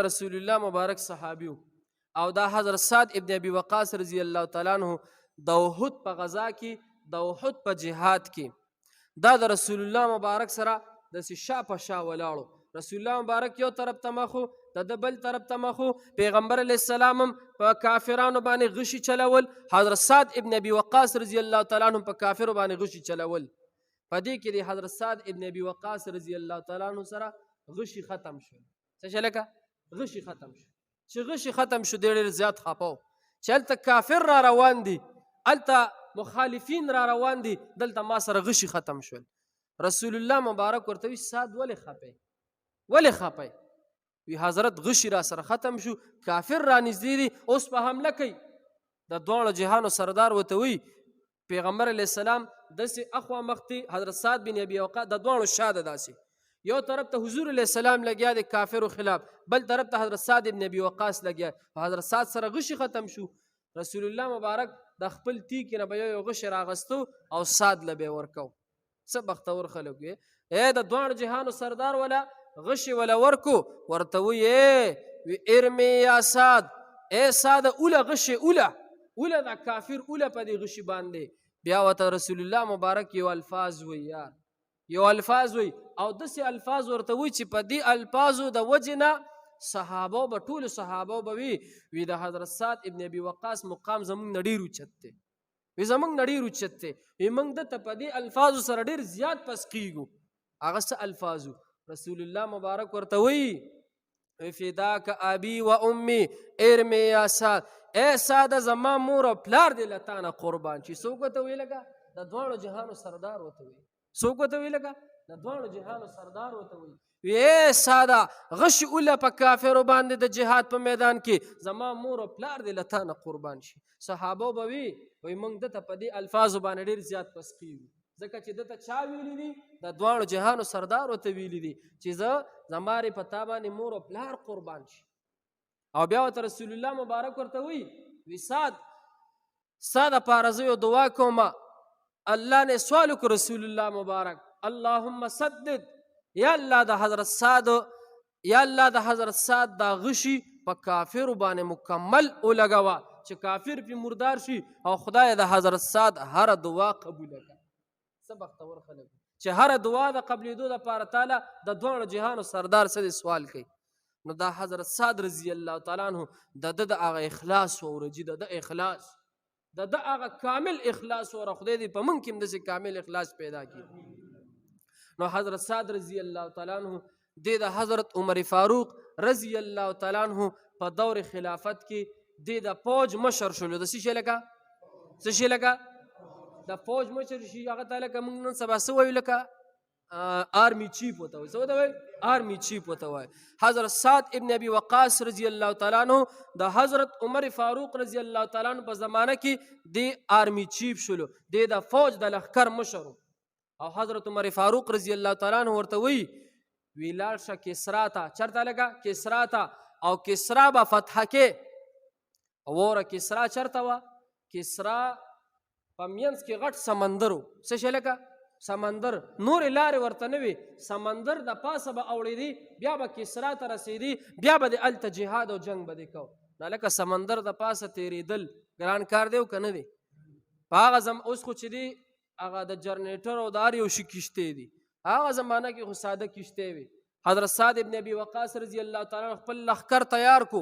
رسول الله مبارک صحابي او دا حضرت سعد ابن ابي وقاص رضی الله تعالی عنہ د احد په غزا کې، د احد په جهاد کې دا د رسول الله مبارک سره د شا په شا ولاړو. رسول الله مبارک یو طرف ته مخو، د ده بل طرف ته مخو. پیغمبر علیه السلام هم په کافرانو باندې غشي چلول، حضرت سعد ابن ابي وقاص رضی الله تعالی عنہ په کافرو باندې غشي چلول. په دې کې د حضرت سعد ابن ابي وقاص رضی الله تعالی عنہ سره غشي ختم شو. څه شي لکه غشي ختم شو؟ چې غشي ختم شو، دی ډېر زیات خپه و چې هلته کافر را روان دي، هلته مخالفین را روان دي، دلته ما سره غشي ختم شول. رسول الله مبارک ورته وی سعد ولې خپه، ولې خپه؟ وی حضرت غشي را سره ختم شو، کافر را نږدې دي، اوس په حمله کوي. د دواړو جهانو سردار ورته وی پیغمبر علیه السلام داسې اخوا مخ دی، حضرت سعد بن ابي وقاص د دواړو شا ده، داسې یو طرف ته حضور علیه السلام لګیا دی کافرو خلاف، بل طرف ته حضرت سعد ابن ابي وقاص لګیا. حضرت سعد سره غشي ختم شو. رسول الله مبارک د خپل تیکې نه به یو یو غشی راغستو او سعد له به یې ورکو. څه بختور خلک وي! ای د دواړو جهانو سردار ولا غشي ولا ورکو، ورته وی وی ارمی یا سعد، ای سعد اوله غشي، اوله اوله دا کافر اوله په دې غشي باندې. بیا ورته رسول الله مبارک یو الفاظ وی، یار یو الفاظ وی، او داسې الفاظ ورته وی چې په دې الفاظو د وجې نه صحابه به ټول صحابه به وی وی د حضرت سعد ابن ابي وقاص مقام زمونږ نه ډېر اوچت دی، وی زمونږ نه ډېر اوچت دی، وی موږ ده ته په دې الفاظو سره ډېر زیات پس کېږو. هغه څه الفاظو؟ رسول الله مبارک ورته وی فداک ابي و امي ارمي یا سعد، ای سعد زما مور او پلار دې له تا نه قربان شي. څوک ورته وی؟ لکه د دواړو جهانو سردار ورته وی. څوک ورته وی؟ لکه د دواړو جهانو سردار ورته وی، وی ساده غش اوله په کافرو باندې د جهاد په میدان کې، زما مور او پلار دې له تا نه قربان شي. صحابه به وی وی موږ ده ته په دې الفاظو باندې ډېر زیات پس کېږو، ځکه چې ده ته چا ویلي دي؟ د دواړو جهانو سردار ورته ویلي دي چې زه زما په تا باندې مور او پلار قربان شي. او بیا ورته رسول الله مبارک ورته وی وی سعد ستا دپاره زه یو دعا کوم. الله نه سوال وکړ رسول الله مبارک، اللهم سدد، یا الله د حضرت سعد، یا الله د حضرت سعد دا غشي په کافر باندې مکمل ولګوه چې کافر پې مردار شي، او خدای د حضرت سعد هره دعا قبوله کړه. څه بختور خلک چې هره دعا د قبلېدو دپاره تعالی د دواړو جهانو سردار څه دې سوال کوي. نو دا حضرت سعد رضی الله تعالی عنہ د ده د هغه اخلاص ووره جي، د ده اخلاص، د ده هغه کامل اخلاص وره. خدای دې په موږ کې هم داسې کامل اخلاص پیدا کړي. نو حضرت سعد رضی الله تعالی عنہ دی د حضرت عمر فاروق رضی الله تعالی عنہ په دور خلافت کې دی د فوج مشر شولو. د څه شي لکه څه شي لکه د فوج مشر شي، هغه ته لکه موږ نن سبا څه وایو؟ لکه آرمی چیف وته وایي. څه ورته وایي؟ آرمی چیف وته وایي. حضرت سعد ابن ابي وقاص رضی الله تعالی عنہ د حضرت عمر فاروق رضی الله تعالی عنہ په زمانه کې دی آرمی چیف شولو، دی د فوج د لښکر مشر. او حضرت عمر فاروق رضی الله تعالی عنہ ورته وی وی لاړ شه کسرا ته. چرته لګه؟ کسرا ته. او کسرا به فتح کې. وره کسرا چرته وه؟ کسرا په مینځ کې غټ سمندر و. څه شی لکه سمندر، نورې لارې ورته نه وي، سمندر د پاسه به اوړېدی، بیا به کسرا ته رسېدی، بیا به د هلته جهاد او جنګ به دې کو. نو لکه سمندر د پاسه تېرېدل ګران کار دی او که نه دی؟ په هغه زم اوس خو چې دی هغه د جنریټر او د هر یو شي کښتۍ دي، هغه زمانه کې خو ساده کښتۍ وي. حضرت سعد ابن ابي وقاص رضی الله تعالی خپل لښکر تیار کو،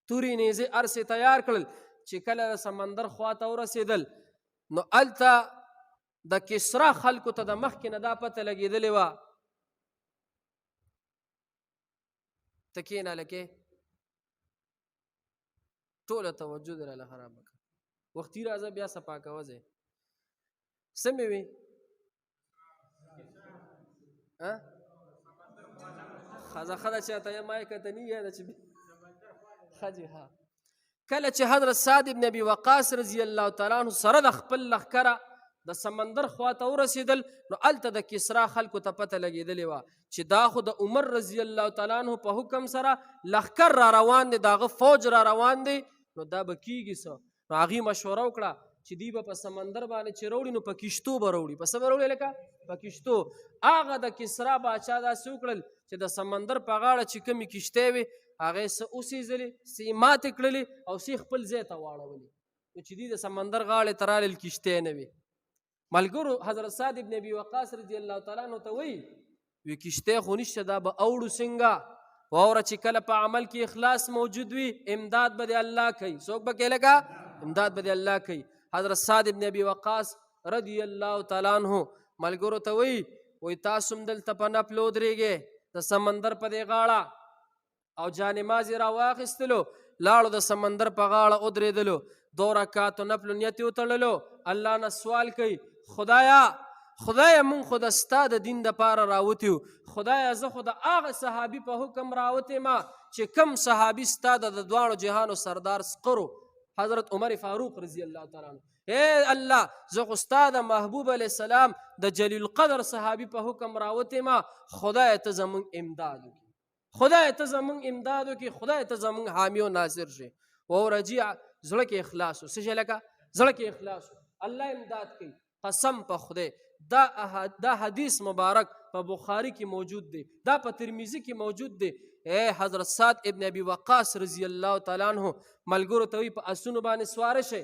توري نیزې ارسې تیار کړل. چې کله د سمندر خواته ورسېدل نو هلته د کسرا خلکو ته د مخکې نه دا پته لګېدلې وه. ته کښېنه لکې، ټوله توجه دې راله خرابه کړه. وختي راځه بیا صفا کوه ځای. څه مې وي؟ ها ښځه ښه ده چې ته ما یې کته نه یاده چې ښه جي. ها کله چې حضرت سعد ابن ابي وقاص رضی الله تعالی عنہ سره د خپل لښکره د سمندر خواته ورسېدل نو هلته د کسرا خلکو ته پته لګېدلې وه چې دا خو د عمر رضی الله تعالی عنہ په حکم سره لښکر را روان دی، د هغه فوج را روان دی، نو دا به کیږي څه؟ نو هغوی مشوره وکړه چې دی به په سمندر باندې چې راوړي نو په کشتو به راوړي، په څه به راوړي؟ لکه په کشتو. هغه د کسرا باچا داسې وکړل چې د سمندر په غاړه چې کومې کشتۍ وې هغې څه وسیځلې، څه یې ماتې کړلې او څه یې خپل ځای ته واړولې. نو چې دی د سمندر غاړې ته رالل کشتۍ نه وې. ملګرو حضرت سعد ابن ابي وقاص رضی الله تعالی عنہ ته وایي، وی کشته خو نشته، دا به اوړو څنګه؟ واوره چې کله په عمل کې اخلاص موجود وي امداد به دی الله کوي. څوک به کوي؟ لکه امداد به دی الله کوي. حضرت سعد ابن ابي وقاص رضی الله تعالی عنہ ملګرو ته وایي، وایي تاسو هم دلته په نفل ودرېږئ د سمندر په دې غاړه، او جانماز یې راواخیستلو، لاړو د سمندر په غاړه ودرېدلو، دوه رکعاتو نفلو نیت یې وتړلو، الله نه سوال کوي، خدایا خدایا مونږ خو د ستا د دین دپاره راوتي یو، خدایا زه خو د هغه صحابي په حکم راوتی ما چې کم صحابي ستا د دواړو جهانو سردار سقرو، حضرت عمر فاروق رضی الله تعالی عنہ. اے الله زه خو ستا د محبوب علیه السلام د جلیل القدر صحابي په حکم راوتی ما، خدای ته زمونږ امداد وکړي، خدای ته زمونږ امداد وکړي، خدای ته زمونږ حامی او ناصر شي. واوره جي زړه کې اخلاص و، څه شی؟ لکه زړه کې اخلاص و، الله امداد کوي. قسم په خدای دا حدیث مبارک په بخاری کې موجود دی، دا په ترمذی کې موجود دی. اے حضرت سعد ابن ابي وقاص رضی الله تعالی عنہ ملګرو ته وایي په اسونو باندې سواره شئ.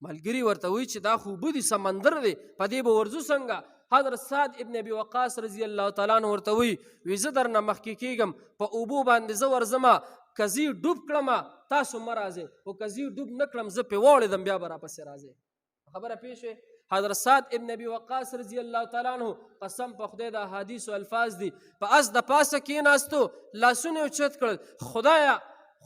ملګري ورته وایي چې دا خو اوبه دي، سمندر دی، په دې به ورځو څنګه؟ حضرت سعد ابن ابي وقاص رضی الله تعالی عنہ ورته وایي، وی زه درنه مخکې کېږم، په اوبو باندې زه ورځمه، که زه ډوب کړم تاسو مه راځئ، خو که زه ډوب نه کړم زه پرې واوړېدم بیا به راپسې راځئ. خبره پېښ شوې؟ حضرت سعد ابن ابي وقاص رضی الله تعالی عنہ قسم په خدای د احادیث او الفاظ دي، په اس د پاسه کېناستو، لاسونه یې اوچت کړل، خدایا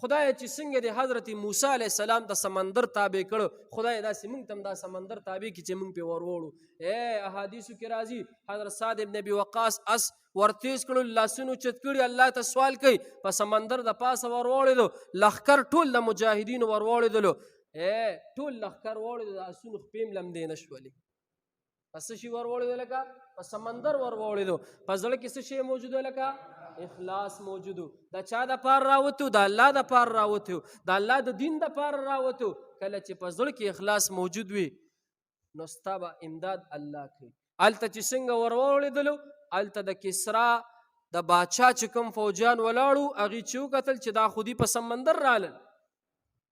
خدای چې څنګه د حضرت موسی علیه السلام د سمندر تابع کړو، خدای داسې مونږ ته هم دا سمندر تابع کړي چې مونږ پرې وروړو. ای احادیثو کې راځي حضرت سعد ابن ابي وقاص اس ورتیز کړو، لاسونه اوچت کړي، الله ته سوال کوي، په سمندر د پاسه ورواړېدو، لښکر ټول د مجاهدینو ورواړېدلو، ټول لښکر واړېدو، د اسونو خپې هم لمدې نه شولې. په څه شي ورواړېدو؟ لکه په سمندر ورواړېدو. په زړه کې څه شی موجود و؟ لکه اخلاص موجود و. د چا دپاره راوتو؟ د الله دپاره راوتو، د الله د دین دپاره راوتو. کله چې په زړه کې اخلاص موجود وي نو ستا به امداد الله کوي. هلته چې څنګه ورواړېدلو، هلته د کسرا د باچا چې کوم فوجیان ولاړو، هغې چې وکتل چې دا خو دي په سمندر رالل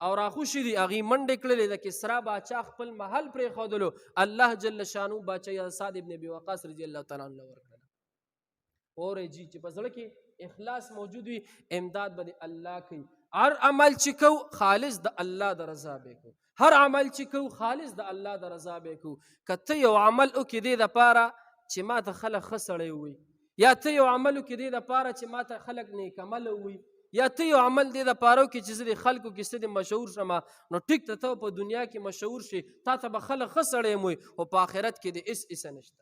او راخوشي دي، هغې منډې کړلې، د کسرا باچا خپل محل پرېښودلو، الله جل شانو باچا یې سعد ابن ابي وقاص رضی الله تعالی عنه ورکړله. اورئ جي چې په زړه کې اخلاص موجود وي امداد به د الله کوي. هر عمل چې کو خالص د الله د رضا به کو، هر عمل چې کو خالص د الله د رضا به کو. که ته یو عمل وکړې دې دپاره چې ما ته خلک ښه سړی ووایي، یا ته یو عمل وکړې دې دپاره چې ما ته خلک نیک عمل ووایي، یا ته یو عمل دې دپاره وکړې چې زه د خلکو کې څه دې مشهور شم، نو ټیک ته ته په دنیا کې مشهور شې، تا ته به خلک ښه سړی هم وایي، خو په آخرت کې دې هېڅ حصه نشته،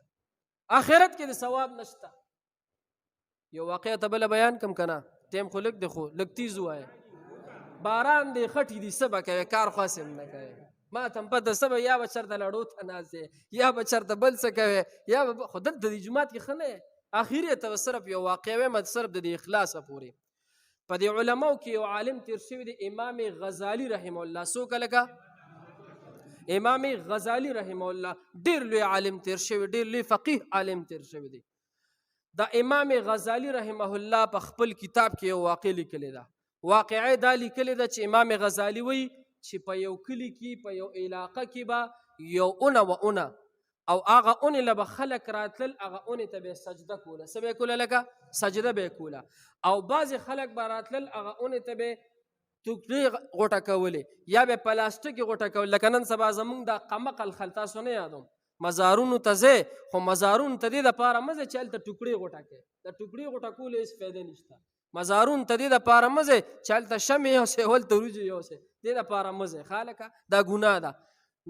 آخرت کې دې ثواب نشته. یو واقعه ته بله بیان کم که نه؟ ټایم خو لږ دی، خو لږ تیز ووایه. باران دی، خټې دي، څه به کوې؟ کار خو هسې هم نه کوې. ما ته هم پته څه به، یا به چېرته لړو ته ناست یې، یا به چېرته بل څه کوې، یا به خو دلته د جومات کې ښه نه یې. اخري ته به صرف یو واقعه وایم، صرف د دې اخلاصه پورې. په دې علماو کې یو عالم تېر شوی دی، امام غزالي رحمه الله. څوک لکه امام غزالي رحمه الله ډېر لوی عالم تېر شوی، ډېر لوی فقیه عالم تېر شوی دی. د امام غزالي رحمه الله په خپل کتاب کې یو واقع لیکلې ده. واقعه دا لیکلې ده چې امام غزالي وایي چې په یو کلي کې، په یو علاقه کې به یو اونه و اونه، او هغه اونې له به خلک راتلل، هغه اونې ته به یې سجده کوله. څه به یې کوله؟ لکه سجده به یې کوله. او بعضې خلک به راتلل، هغه اونې ته به یې ټوکرې غوټه کولې، یا به پلاستیکې غوټه کولې. لکه نن سبا زمونږ دا قمقل خل تاسو نه یادوم، مزارونو ته ځئ، خو مزارونو ته دې دپاره مه ځئ چې هلته ټوکرې غوټه کړئ، د ټوکرې غوټه کولو هېڅ فایده نشته. مزارونو ته دې دپاره مه ځئ چې هلته شمې یوسئ، هلته وریجې یوسئ، دې دپاره مه ځئ، ښه لکه دا ګناه ده.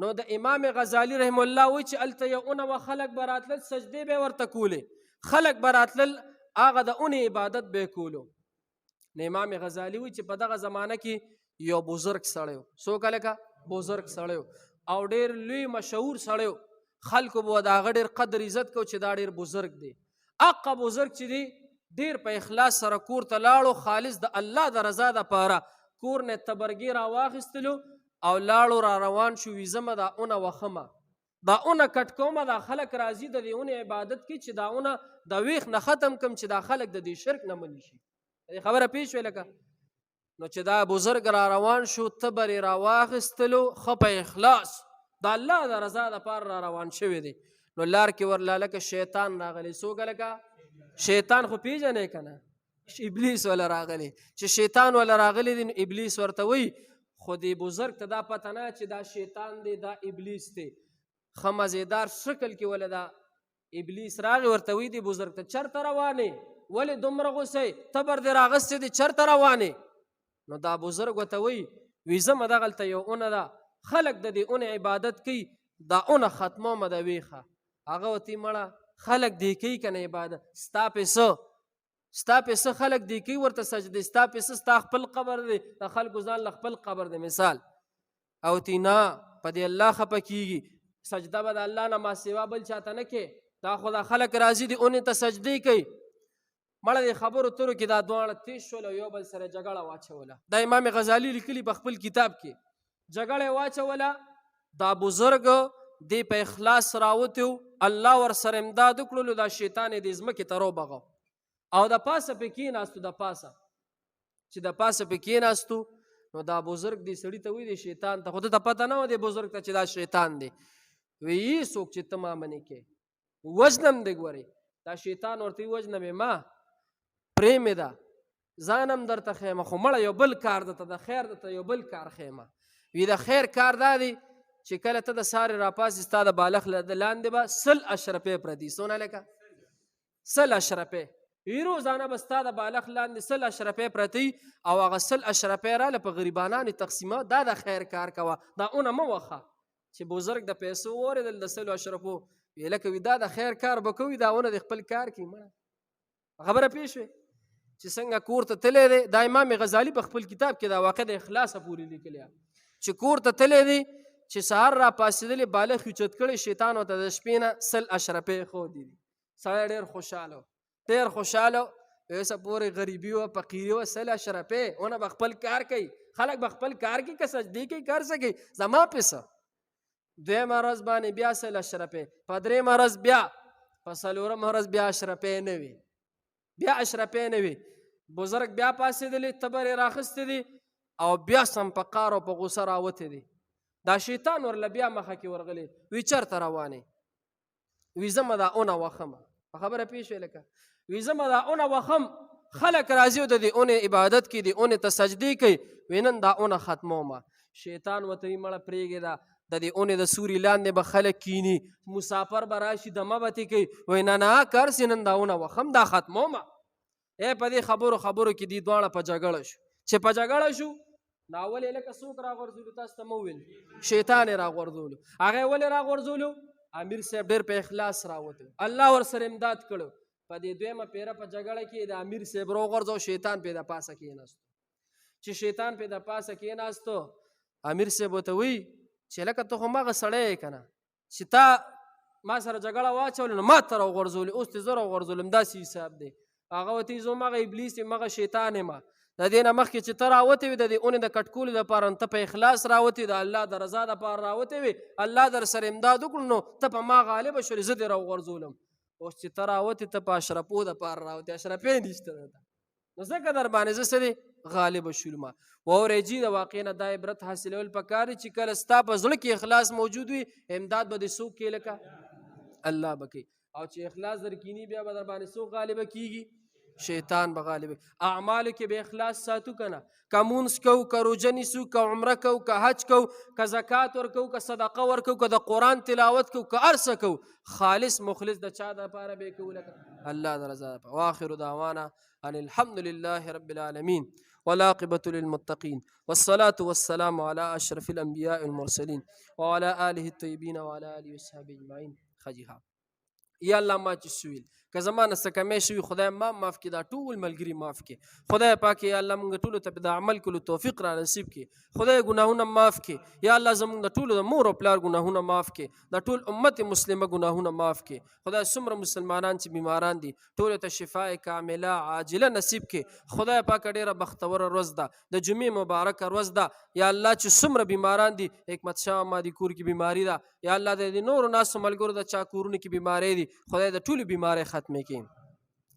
نو د امام غزالي رحم الله وایي چې هلته یو اونه وه، خلک به راتلل، سجدې به یې ورته کولې، خلک به راتلل، هغه د اونې عبادت به یې کولو. نو امام غزالي وایي چې په دغه زمانه کې یو بزرګ سړی و، څوک لکه بزرګ سړی و، او ډېر لوی مشهور سړی و، خلکو به د هغه ډېر قدر عزت کو چې دا ډېر بزرګ دی. هغه بزرګ چې دی ډېر په اخلاص سره کور ته لاړو، خالص د الله د رضا دپاره کور نه تبرګې راواخیستلو او لاړو را روان شو، وی زمه دا اونه وخمه، دا اونه کټ کومه، دا خلک راځي د دې اونې عبادت کوي، چې دا اونه د ویښ نه ختم کم، چې دا خلک د دې شرک نه مني شي. خبره پیښ وی لکه نو چې دا بزرګ را روان شو، تبر یې راواخیستلو، ښه په اخلاص د الله د رضا دپاره را روان شوی دی. نو لار کې ورله لکه شیطان راغلی. څوک لکه شیطان خو پېژنې که نه؟ ابلیس وله راغلی. چې شیطان وله راغلی دی، نو ابلیس ورته وایي، خو دې بزرګ ته دا پته نه چې دا شیطان دی، دا ابلیس دی. ښه مزیدار شکل کې وله دا ابلیس راغی، ورته وایي دې بزرګ ته، چېرته روانې؟ ولې دومره غوسه یې؟ تبر دې راغستی دی، چېرته روانې؟ نو دا بزرګ ورته وایي، وي ځمه دغلته یو اونه ده، خلک د دې اونې عبادت کوي، دا اونه ختمومه د ویښه. هغه ورته مړه خلک دې کوي که نه عبادت، ستا پې څه؟ ستا پې څه؟ خلک دې کوي ورته سجدې، ستا پې څه؟ ستا خپل قبر دی، د خلکو ځان له خپل قبر دی مثال. او تی نه، په دې الله خفه کیږي، سجده به د الله نه ما سوا بل چاته نه کې، دا خو دا خلک راځي دي اونې ته سجدې کوي. مړه د خبرو ترو کې دا دواړه تېز شول او یو بل سره جګړه واچوله. دا امام غزالي لیکلي په خپل کتاب کې، جګړه یې واچوله. دا بزرګ دی په اخلاص راوتی، الله ورسره امداد وکړلو، دا شیطان یې د ځمکې ته روبغه او د پاسه پې کېناستو. د پاسه چې د پاسه پې کېناستو، نو دا بزرګ دی سړي ته وایي، دی شیطان ته، خو ده ته پته نه وه دی بزرګ ته چې دا شیطان دی. وایي څوک چې ته ما منې کې وژنم دی. ګورې دا شیطان ورته وژنم یې، ما پرې مې ده، ځان هم درته ښیمه، خو مړه یو بل کار درته د خیر درته یو بل کار ښیمه. وي د خیر کار دا دی چې کله ته د سارې راپاڅې، ستا د بالښت لاندې به 100 اشرفې پرتې. څونه لکه 100 اشرفې؟ وي روزانه به ستا د بالښت لاندې 100 اشرفې پرتې او هغه 100 اشرفې راله په غریبانانو تقسیمه. دا د خیر کار کوه، دا اونه مه وخه. چې بزرګ د پیسو واورېدل د 100 اشرفو، وی لکه وي دا د خیر کار به کوي، دا ونه د خپل کار کوي. مړه خبره پېښ شوې چې څنګه کور ته تللی دی. دا امام غزالي په خپل کتاب کې دا واقع د اخلاصه پورې لیکلی چې کور ته تللی دی، چې سهار را پاڅېدلی، بالښت یې اوچت کړی، شیطان ورته د شپې نه 100 اشرفې ښودې دي. سړی ډېر خوشحاله، ډېر خوشحاله. اوسه پورې غریبي وه، فقیري وه، 100 اشرفې ونه به خپل کار کوي، خلک به خپل کار کوي، که سجدې کوي، کار څه کوي، زما پې څه؟ دویمه ورځ باندې بیا 100 اشرفې، په درېیمه ورځ بیا، په څلورمه ورځ بیا اشرفې نه وي، بیا اشرفې نه وي. بزرګ بیا پاڅېدلی، تبر یې راخیستی دی او بیا سم په قار او په غوسه راوتی دی. دا شیطان ورله بیا مخه کې ورغلی، وی چېرته روانې؟ وی ځمه دا اونه وخمه. په خبره پېښ شوې لکه وی ځمه دا اونه وخم، خلک راځي او د دې اونې عبادت کوي، د اونې ته سجدې کوي، وی نن دا اونه ختمومه. شیطان ورته وایي مړه پرېږده دا، د دې اونې د سوري لاندې به خلک کینی، مسافر به راشي، دمه به ترې کوي. وایي نه نه، کار سي، نن دا اونه وخم، دا ختمومه. ای په دې خبرو خبرو کې دي دواړه په جګړه شو. چې په جګړه شو، نو اول یې لکه څوک راغورځولو؟ تاسو ته مه وویل، شیطان یې راغورځولو. هغه یې ولې راغورځولو؟ امیر صاحب ډېر په اخلاص راوتی، الله ورسره امداد کړو. په دې دویمه پیره په جګړه کې د امیر صاحب راوغورځو، شیطان پې د پاسه کېناستو. چې شیطان پې د پاسه کېناستو، امیر صاحب ورته وایي چې لکه ته خو مغه سړی یې که نه، چې تا ما سره جګړه واچوله نو ما ته راوغورځولې، اوس دې زه راوغورځولم، داسې حساب دی. هغه ورته وایي زه هماغه ابلیس یم، هماغه شیطان یم. د دې نه مخکې چې ته راوتی وې د دې اونې د کټکولو دپاره، نو ته په اخلاص راوتی، د الله د رضا دپاره راوتی وې، الله در سره امداد وکړو، نو ته په ما غالبه شولې، زه دې راوغورځولم. اوس چې ته راوتی، ته په اشرفو دپاره راوتی، اشرفې نشته درته، نو ځکه در باندې زه څه دی غالب شولم. واورئ جي، د واقع نه دا عبرت حاصلول پکار دي چې کله ستا په زړه کې اخلاص موجود وي، امداد به دې څوک کوي؟ لکه الله به کوي. او چې اخلاص در کینی، بیا به در باندې څوک غالبه کیږي؟ شیطان به غالب. اعمالو کې به اخلاص ساتو که نه؟ که مونځ کوو، که روژه نیسو، که عمره کوو، که حج کوو، که زکات ورکوو، که صدقه ورکوو، که د قرآن تلاوت کوو، که هر څه کوو، خالص مخلص د چا دپاره به یې کوو؟ لکه الله د رضا دپاره. واخر دعوانا ان الحمد لله رب العالمين والعاقبة للمتقين والصلاة والسلام على أشرف الأنبياء المرسلين وعلى آله الطيبين وعلى آله وصحبه أجمعين. خجيها. یا الله ما چې سویل که زما نه څه کمی شوي، خدای ما معاف کړي، دا ټول ملګري معاف کړي. خدای پاک یا الله موږ ټولو ته د عمل کولو توفیق را نصیب کړي. خدای ګناهونه معاف کړي. یا الله زموږ د ټولو د مور او پلار ګناهونه معاف کړي، د ټول امت مسلمه ګناهونه معاف کړي. خدای څومره مسلمانان چې بیماران دي، ټولو ته شفاء کامله عاجله نصیب کړي. خدای پاک ډیره بختوره ورځ ده، د جمعې مبارکه ورځ ده. یا الله چې څومره بیماران دي، حکمت شاه ما دي کور کې بیماری ده، یا الله د دې نورو ناسو ملګرو د چا کورونو کې بیماری دي، خدای د ټولو بیماری ختمې کړي.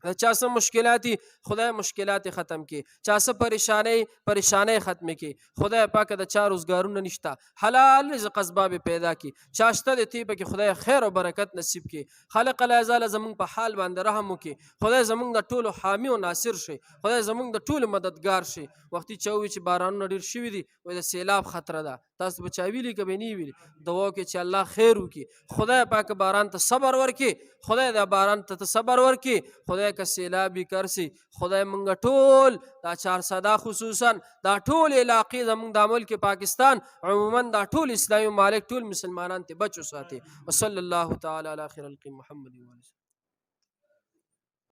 د چا څه مشکلات، خدای مشکلات ختم کړي. چا څه پریشانۍ، پریشانۍ ختم کړي. خدای پاک د چا روزګارونه نشته، حلال رزق اسباب پیدا کړي. چا شته د تی پکې، خدای خیر او برکت نصیب کړي. خالق العزال زمونږ په حال باندې رحم وکړي. خدای زمونږ د ټولو حامی او ناصر شي، خدای زمونږ د ټولو مددگار شي. وختي چا وی چې بارانونه ډیر شوي دي، وای د سیلاب خطر ده. تاسو به چا ویلي که به نه ویلي؟ دعا وکړئ چې الله خیر وکړي. خدای پاک باران ته صبر ورکړي، خدای د باران ته صبر ورکړي. خدای که سیلاب کرسي، خدای مونږ ټول دا چارساده، خصوصا دا ټول علاقې زمونږ د ملک پاکستان، عموما دا ټول اسلامي ممالک، ټول مسلمانان ته بچو ساتي. وصلی الله تعالی علی خیر الخلق محمد و.